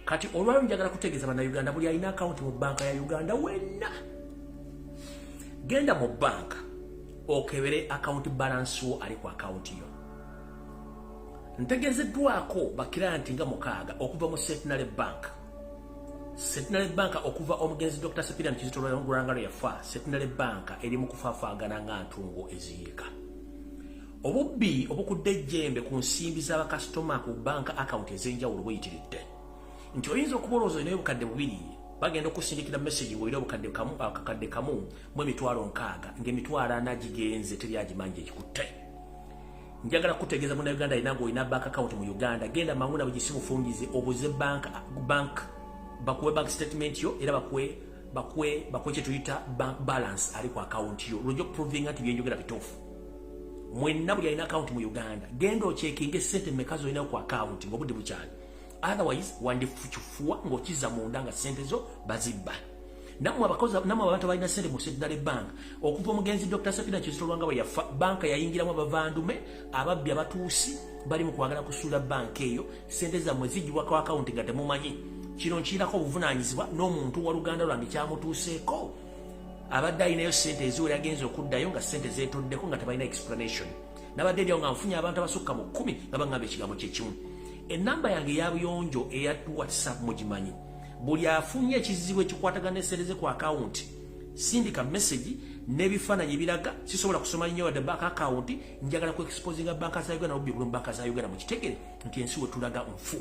Kati olwaliro njagala kutegeeza Bannayuganda, buli alina akawunti mu banka ya Uganda wenna, genda mu banka okebere account balance wo ali ku akawunti yo. Ntegeezeddwako ba client nga 6 okuva mu Centenary Bank. Centenary Bank, okuva omugenzi Dr Cyprian Kizito Lwanga yafa, Centenary Bank eri mu kufaafaagana nga ntungo eziyiika. Obubbi obukudde ejjembe ku nsimbi z'abakasitoma ku banka account ez'enjawulo buyitiridde, nti oyinza okuba olowooza olinayo 2000, bagenda okusindikira message ng'olina obukadde kamu, akakadde kamu mu emitwalo 60, ng'emitwalo 40 gigenze, teryagimanyi ekikutte. Njagala kutegeeza Munnayuganda alina ng'olina bank account mu Uganda, genda mangu na bugisi bufungize, obuze bank bakuwe bank statement yo, era bakuwe kye tuyita bank balance ali ku account yo, lwojja okuprovinga nti byenjogera bituufu. Mwenna buli alina account mu Uganda, genda ocekinga esente mmeka z'olina ku account ng'obudde bukyali, otherwise wandikifuwa ng'okiza munda nga sente zo bazibba. Nammwe abakozi, nammwe abantu abalina sente mu Centenary Bank, okuva omugenzi Dr Cyprian Kizito Lwanga bwe yafa, banka yayingiramu abavandume, ababbi, abatuusi bali mu kwagala kusuula banka eyo. Sente zammwe zijjibwako akawunti nga temumanyi. Kino nkirako obuvunaanyizibwa n'omuntu wa luganda lwange kyamutuuseeko. Abadde alinayo sente eziwera, yagenza okuddayo nga sente zeetoddeko nga tebalina explanation. Nabadde eryawo nga nfunye abantu abasukka mu 10 nga baŋŋamba ekigambo kyekimu. Enamba yange eya buyonjo eya WhatsApp mugimanyi. Buli afunye ekizibu ekikwatagana n'essente ze ku akawunti, sindika message n'ebifaananyi ebiraga. Sisobola kusoma nnyo wadde bank account. Njagala ku exposinga banka za Uganda, obubbi buli mu banka za Uganda. Mukitegere nti ensi we tulaga nfu.